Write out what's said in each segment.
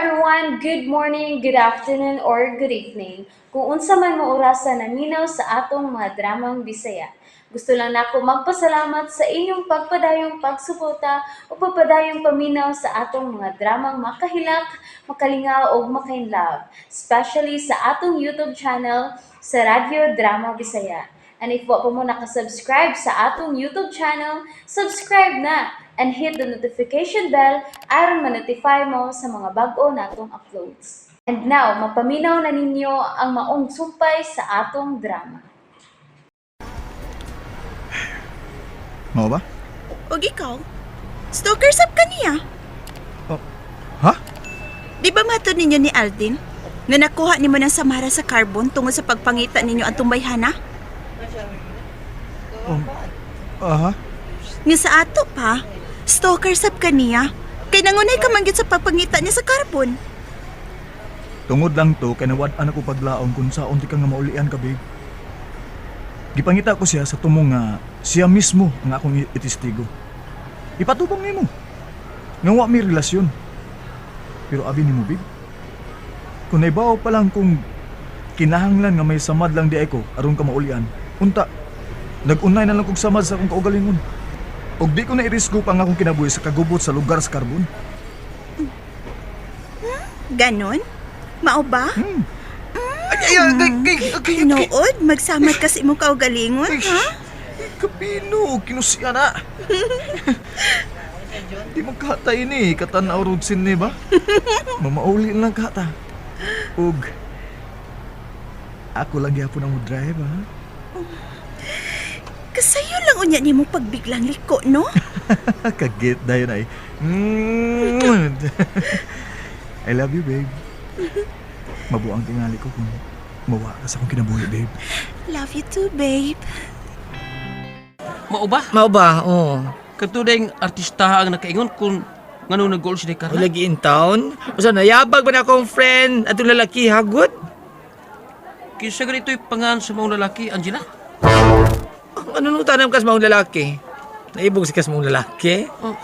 Everyone! Good morning, good afternoon, or good evening. Kung unsa man mo orasa naminaw sa atong mga dramang Bisaya. Gusto lang nako magpasalamat sa inyong pagpadayong pagsuporta o pagpadayong paminaw sa atong mga dramang makahilak, makalingaw ug makainlove, especially sa atong YouTube channel sa Radyo Drama Bisaya. And if wa pa mo nakasubscribe sa atong YouTube channel, subscribe na and hit the notification bell aron ma-notify mo sa mga bag-o natong uploads. And now, mapaminaw na ninyo ang maong sumpay sa atong drama. Mao ba? Og ikaw? Stalker sab ka niya. Oh. Ha? Di ba matod ninyo ni Aldin? Nga nakuha nimo ng Samara sa carbon tungod sa pagpangita ninyo ang tumbayhana? Aha. Nga sa ato pa, stalker sab ka niya. Kay nangunay ka man gyud sa pagpangita niya sa carbon. Tungod lang to kay nawad-an ako paglaom kung saon ti ka nga maulian ka, babe. Gipangita ko siya sa tumong nga siya mismo ang akong itistigo. Ipatubang nimo. Nga wa mi relasyon. Pero abi nimo, babe. Kung naibaw pa lang kung kinahanglan nga may samad lang di ko aron ka maulian. Unta, nag-unay na lang kog samad sa akong kaugalingon. Og di ko na irisgo pa nga akong kinabuhi sa kagubot sa lugar sa karbon. Ganon? Mao ba? Ay, ay, ay, ay, ay, ay, ay, Tinuod, magsamad ka sa imong kaugalingon, ha? Kapino, kinusiya na. Di mo katay ni, katanaw rudsin ni ba? Mamauli lang kata. Ug, ako lang gyapon ang mo-drive, ha? Kasayo lang unya nimo pagbiglang liko, no? Kagit dayon ay. I love you, babe. Mabuang tingali ko kung mawa ka sa akong kinabuhi, babe. Love you too, babe. Mao ba? Mao ba? Oo. Katudeng artista ang nakaingon kung ngano nag-goal si Carla. Lagi in town. Usa nayabag ba na akong friend atong lalaki hagod? Kinsa ganito'y pangan sa mga lalaki, Angela? Ang ano nung tanam kas maong lalaki? Naibog si kas maong lalaki? Oh.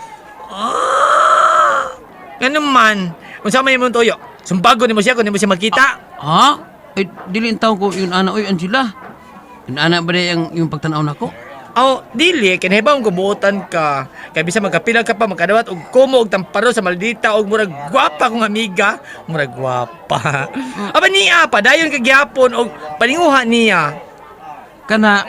Ah! Ganun man. Unsa may imong tuyo? Sumbago nimo siya kung nimo siya makita. Ha? Ay, dili ang taon ko yun ana oy, Angela. Yun ana ba ang yung pagtanaw nako? Aw, dili kay nahibaw kung buotan ka. Kay bisa magkapila ka pa makadawat og kumo og tamparo sa maldita og murag gwapa kong amiga, murag gwapa. Aba niya padayon ka gyapon og paninguha niya. Kana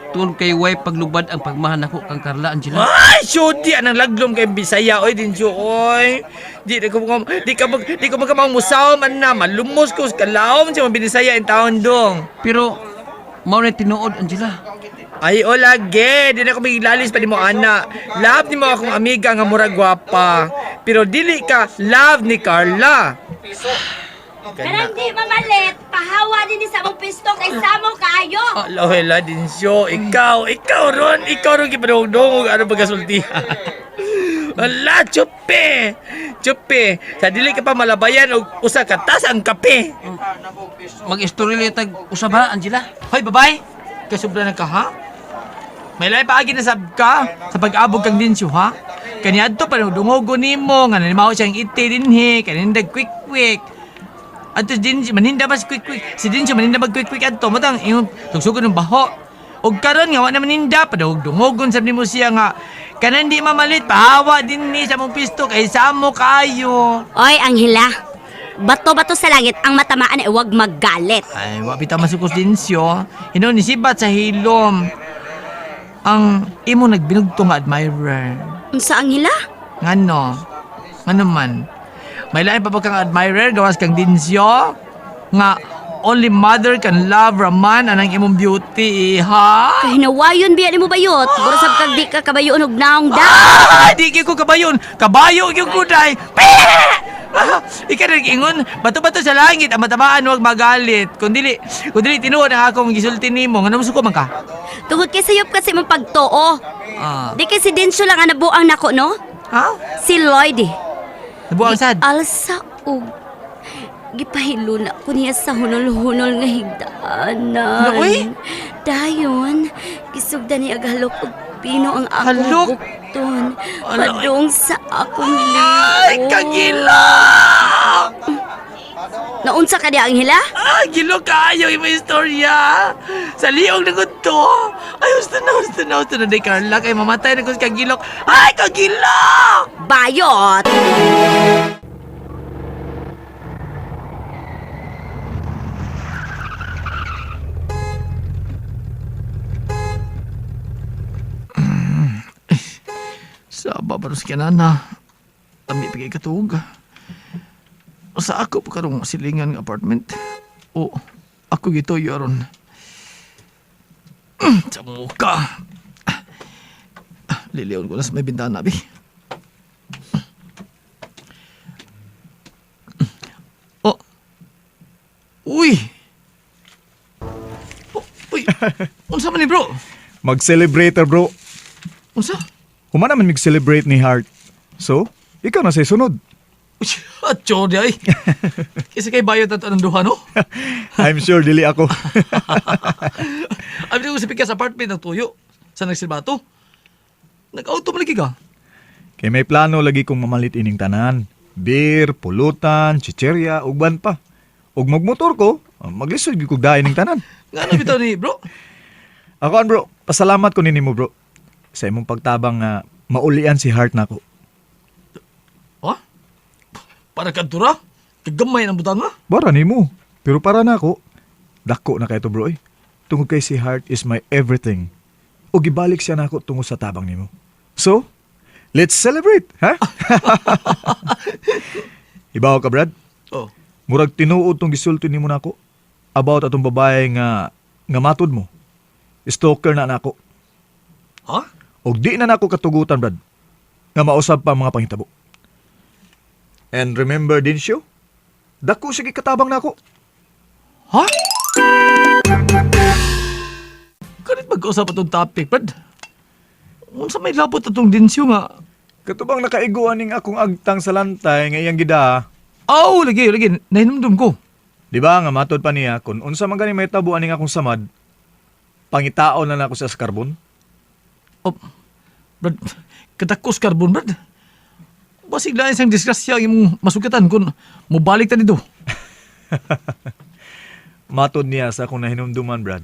tungod kay way paglubad ang pagmahal nako kang Carla, Angela. Ay, syudi anang laglom kay Bisaya oy din siyo oy. Di ko magkamang musaw man na malumos ko sa kalaom sa mga Binisaya in taon dong. Pero mao na tinuod, Angela. Ay, o lagi, di na ko magilalis pa ni mo ana. Love ni mo akong amiga nga murag gwapa. Pero dili ka love ni Carla. Kanang di mamalit, pahawa din ni sa mong pisto kay samo kaayo. Ala, din siyo. Ikaw ron, ikaw ron gipadungdong ano pagkasultihan. Ala, chupe! Chupe! Sa dili ka pa malabayan og usa ka tas ang kape. Mag-istorya tag usab ha, Angela. Hoy, babay! Kasubra na ka, ha? May lahi paagi na sab ka sa pag-abog kang dinsyo, ha? Kaniadto pa dungogo nimo nga nanimaw siyang iti dinhi, kanindag quick quick. Adto dinsyo maninda mas quick quick. Si dinsyo maninda mag quick quick adto matang imong tugsugon ng baho. Og karon nga wa na maninda padung dungogon sab nimo siya nga kanan di mamalit pahawa dinhi sa mong pisto kay samo kaayo. Oy, Angela. Bato-bato sa langit ang matamaan ay huwag maggalit. Ay, wa bitaw masukos dinsyo. Hinuon ni sibat sa hilom. Ang imo nagbinugto nga admirer. Unsa, Angela? Ngano? Ngano man? May lain pa ba kang admirer gawas kang dinsyo? Nga only mother can love raman anang imong beauty, eh, ha? Kahinawayon biya nimo bayot. Guro sab kag di ka kabayon og naong da. Ah! Di gyud ko kabayon. Kabayo gyud ko day. Ah, ika rin ingon, bato-bato sa langit, ang matamaan huwag magalit. Kung dili tinuod ang akong gisulti nimo, ngano musuko man ka? Tungod kay sayop kasi mong pagtuo. Ah. Di kay si Densyo lang ang nabuang nako, no? Ha? Si Lloyd eh. Nabuang sad. Alsa og gipahiluna ko niya sa hunol-hunol nga higdaanan. Uy! Dayon, gisugda niya og halok og pino ang akong Halok? bukton. Ala, Padung sa akong Ay, liog. kagilap! Naunsa ka di ang hila? Ah, gilo kaayo imo istorya. Sa liog na gud to. Ay, gusto na, gusto na, gusto na di Carla kay mamatay na gud kagilok. Ay, kagilok! Bayot! Sa babaros ka na na. Tami pagay katuog. Sa ako pa karong silingan nga apartment. O, ako gituyo aron. Sa muka. Liliyon ko na sa may bintana, bi. Oh. Uy! Oh, uy! Unsa man ni bro? Mag-celebrate bro. Unsa? Human naman mag-celebrate ni Heart. So, ikaw na say sunod. Uy, atyo di ay. Kasi kay bayot na to ng duha, no? I'm sure dili ako. Abi ko sa Pikas apartment ng tuyo sa nagsilbato. Nag-auto man lagi ka. Kay may plano lagi kong mamalit ining tanan. Beer, pulutan, chicherya, ugban pa. Ug magmotor ko, maglisod gyud kog dain ning tanan. Nga ano bitaw ni bro? Ako an bro, pasalamat ko nimo bro. Sa imong pagtabang nga maulian si Heart nako. Ha? Para kadtura? Kagamay ng butang ha? Bara nimo. Pero para nako, dako na kay to bro eh. Tungod kay si Heart is my everything. Ug gibalik siya nako tungod sa tabang nimo. So, let's celebrate, ha? Ibaw ka, Brad. Oh. Murag tinuod tong gisulti nimo nako about atong babae nga nga matud mo. Stalker na nako. Ha? Og di na nako katugutan, Brad. Nga mausab pa ang mga panghitabo. And remember din siyo, dako siya gikatabang nako. Ha? Kanit mag-usap atong topic, Brad? Unsa may labot atong dinsyo nga? Katubang nakaiguan ning akong agtang sa lantay nga iyang gida. Aw, lagi, lagi. Nahinumdum ko. Di ba nga matod pa niya kung unsa man gani may tabo aning akong samad, pangitaon na nako sa karbon. Oh, Brad, katakos carbon, Brad. Basig lain siyang disgrasya ang imong masugatan kung mubalik ta dito. Matod niya sa akong nahinumduman, Brad.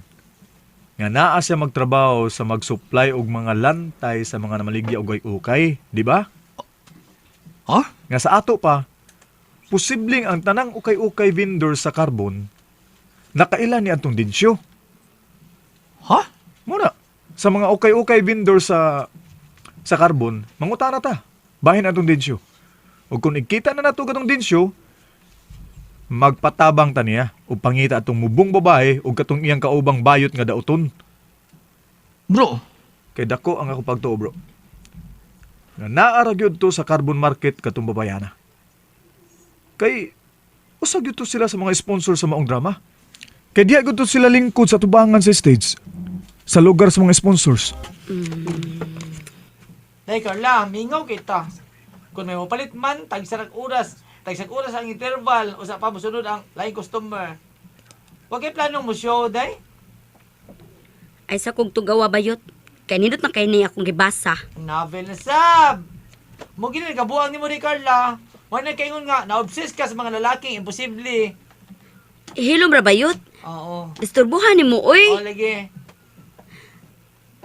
Nga naa siya magtrabaho sa mag-supply og mga lantay sa mga namaligya og ukay, di ba? Ha? Nga sa ato pa, posibleng ang tanang ukay-ukay vendor sa karbon nakaila ni atong dinsyo. Ha? Muna, sa mga ukay-ukay vendor sa karbon, mangutana ta. Bahin atong dinsyo. Ug kung ikita na nato katong dinsyo, magpatabang ta niya ug pangita atong mubong babae ug katong iyang kaubang bayot nga dauton. Bro, Kay dako ang ako pagtuo, bro. Nga naa ra gyud to sa carbon market katong babayana. Kay usa gyud to sila sa mga sponsor sa maong drama. Kay diha gyud to sila lingkod sa tubangan sa stage sa lugar sa mga sponsors. Day Carla, mingaw kita. Kung may mapalit man, tagsarag oras. Tagsarag oras ang interval, usa pa mosunod ang laing customer. Wa kay plano mo show, day? Ay sa kog tugawa bayot. Kay nindot man kay niya akong gibasa. Novel na sab. Mo gini nagabuang nimo ni Carla. Wa na kaingon nga na-obsess ka sa mga lalaking imposible. Hilom ra bayot. Oo. Disturbuhan nimo Oo, oy. lagi.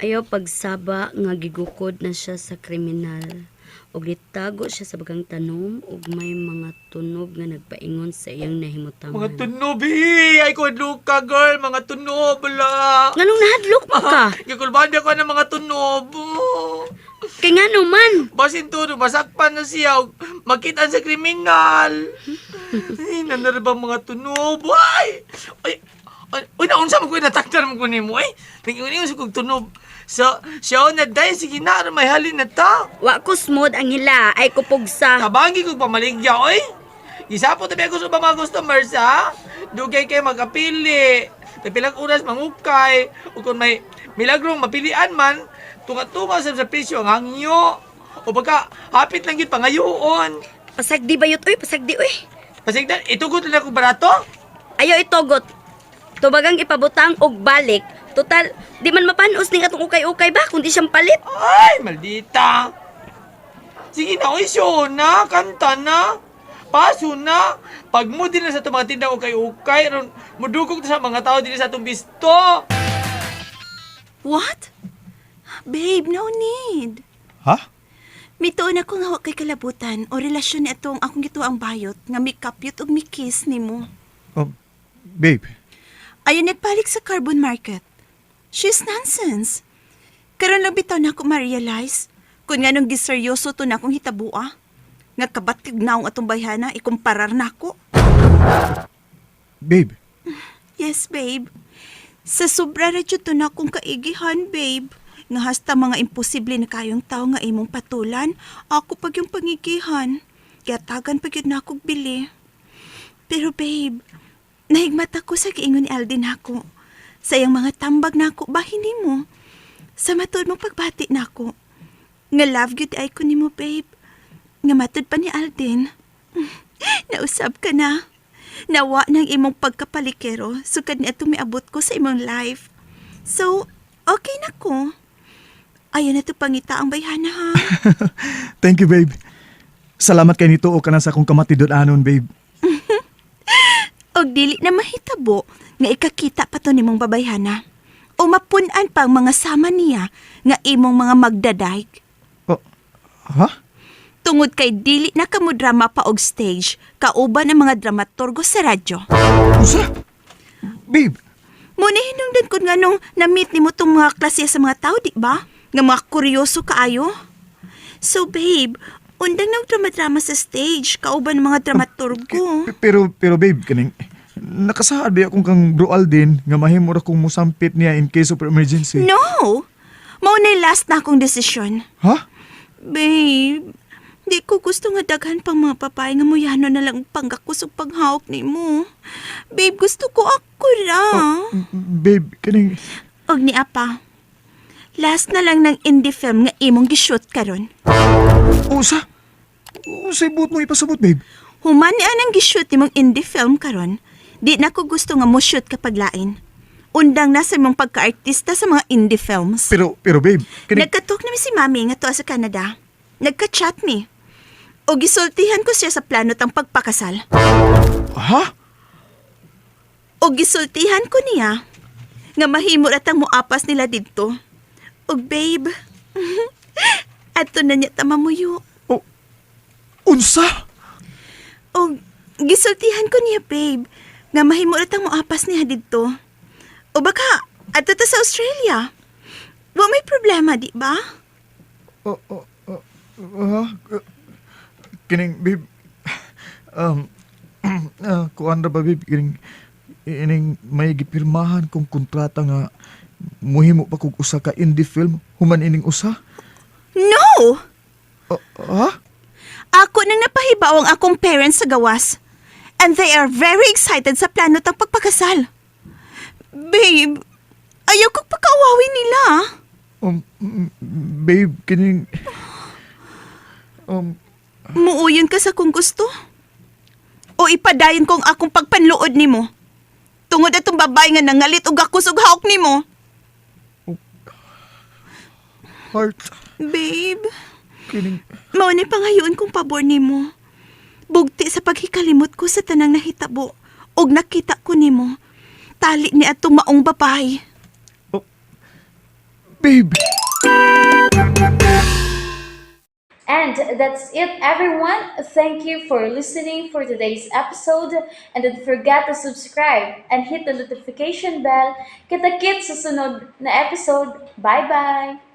Ayaw pagsaba nga gigukod na siya sa kriminal. Ug gitago siya sa bagang tanom ug may mga tunog nga nagpaingon sa iyang nahimutangan. Mga tunob, eh. Ay, ko ka, girl. Mga tunob, la. Nganong nahadlok mo ka? Gikulbaan ko ng mga tunob. Kay ngano man? Basin to, masakpan na siya. Makita sa kriminal. Ay, nanarabang mga tunob. Ay! Ay! Ay, uy, naunsa mo ko, nataktan mo ko nimo, ay. Nag-iwan sa kong tunob. So, siya na dahil, sige na, aron may halin na ta. Wa ko smooth ang hila ay kupugsa. Tabangi kong pamaligya, oy. Isapot tabi ako sa mga customers, ha? Dugay kayo magkapili. Tapilang oras mangukay. O kung may milagrong mapilian man, tunga-tunga sa presyo ang hangyo. O baka, hapit lang yun pangayoon. Pasagdi bayot oy, pasagdi oy. Pasigdan, itugot lang ako barato. Ayaw itugot. Tubagang ipabutang og balik. Total, di man mapanos ning atong ukay-ukay ba kundi siyang palit. Ay, maldita. Sige na, oy, show na, kanta na. Paso na! Pag mo din na sa itong mga tinda ukay-ukay, ron, mudugog ta sa mga tao din sa atong bisto. What? Babe, no need. Ha? Mituon ako nga wa kay kalabutan o relasyon ni atong akong gituang bayot nga mikapyot og mikiss nimo. Oh, babe. Ayon nagpalik sa carbon market. She's nonsense. Karon lang bitaw na ako ma-realize kung nganong giseryoso to na akong hitabua. Nga kabatig naong atong bayhana ikumparar nako. Babe. Yes, babe. Sa sobra ra jud to na akong kaigihan, babe. Nga hasta mga imposible na kayong tao nga imong patulan, ako pag yung pangigihan. Gatagan pa gyud na akong bili. Pero babe, nahigmat ako sa giingon ni Alden nako. Sa iyang mga tambag nako bahin nimo. Sa matuod mong pagbati nako. Nga love gyud ay ko nimo, babe. Nga matud pa ni Alden. Nausab ka na. Nawa ng imong pagkapalikero sukad ni atong miabot ko sa imong life. So, okay na ko. Ayaw na to pangita ang bayhana ha. Thank you, babe. Salamat kay nito o ka na sa akong kamatidod-anon, babe. Og dili na mahitabo nga ikakita pa to nimong babayhana. O mapun-an pa ang mga sama niya nga imong mga magdadayg. Oh, ha? Tungod kay dili na kamo drama pa og stage, kauban ang mga dramaturgo sa radyo. Usa? Babe, Muna hinungdan ko nga nung na-meet nimo tong mga klase sa mga tao, di ba? Nga mga kuryoso kaayo. So babe, undang nang drama-drama sa stage, kauban ng mga dramaturgo. Pero babe, kaning nakasaad ba akong kang Bro Alden nga mahimo ra kong musampit niya in case of emergency. No! Mao na last na akong desisyon. Ha? Babe, di ko gusto nga daghan pang mga babae nga muyano na lang panggakus ug paghawak nimo. Babe, gusto ko ako ra. Babe, kaning Og ni apa. Last na lang ng indie film nga imong gishoot karon. Usa? Usay buot mo ipasabot, babe. Human ni anang gishoot nimong indie film karon, di na ko gusto nga mo shoot kapag lain. Undang na sa imong pagka-artista sa mga indie films. Pero babe, kaning Nagkatalk na mi si Mami nga tuwa sa Canada. Nagka-chat mi. O gisultihan ko siya sa plano tang pagpakasal. Ha? O gisultihan ko niya nga mahimo ra tang moapas nila didto. Og babe, ato na niya ta mamuyo. Oh, unsa? Og gisultihan ko niya, babe, nga mahimo ra tang moapas niya didto. O baka adto ta sa Australia. Wa may problema, di ba? Oh, ha? Kining babe, kuan ra ba babe, kining ining may gipirmahan kong kontrata nga muhimo pa kog usa ka indie film human ining usa. No! Oh, ha? Ako nang napahibaw ang akong parents sa gawas. And they are very excited sa plano tang pagpakasal. Babe, ayaw kong pagkaawawin nila. Babe, kining Muuyon ka sa kung gusto. O ipadayon kong akong pagpanluod nimo. Tungod atong babae nga nangalit og ako og hawk nimo. Heart, Babe, kining mao ni pangayoon kong pabor nimo. Bugti sa paghikalimot ko sa tanang nahitabo og nakita ko nimo. Tali ni atong maong babae. Babe. And that's it, everyone. Thank you for listening for today's episode. And don't forget to subscribe and hit the notification bell. Kita-kits sa sunod na episode. Bye-bye!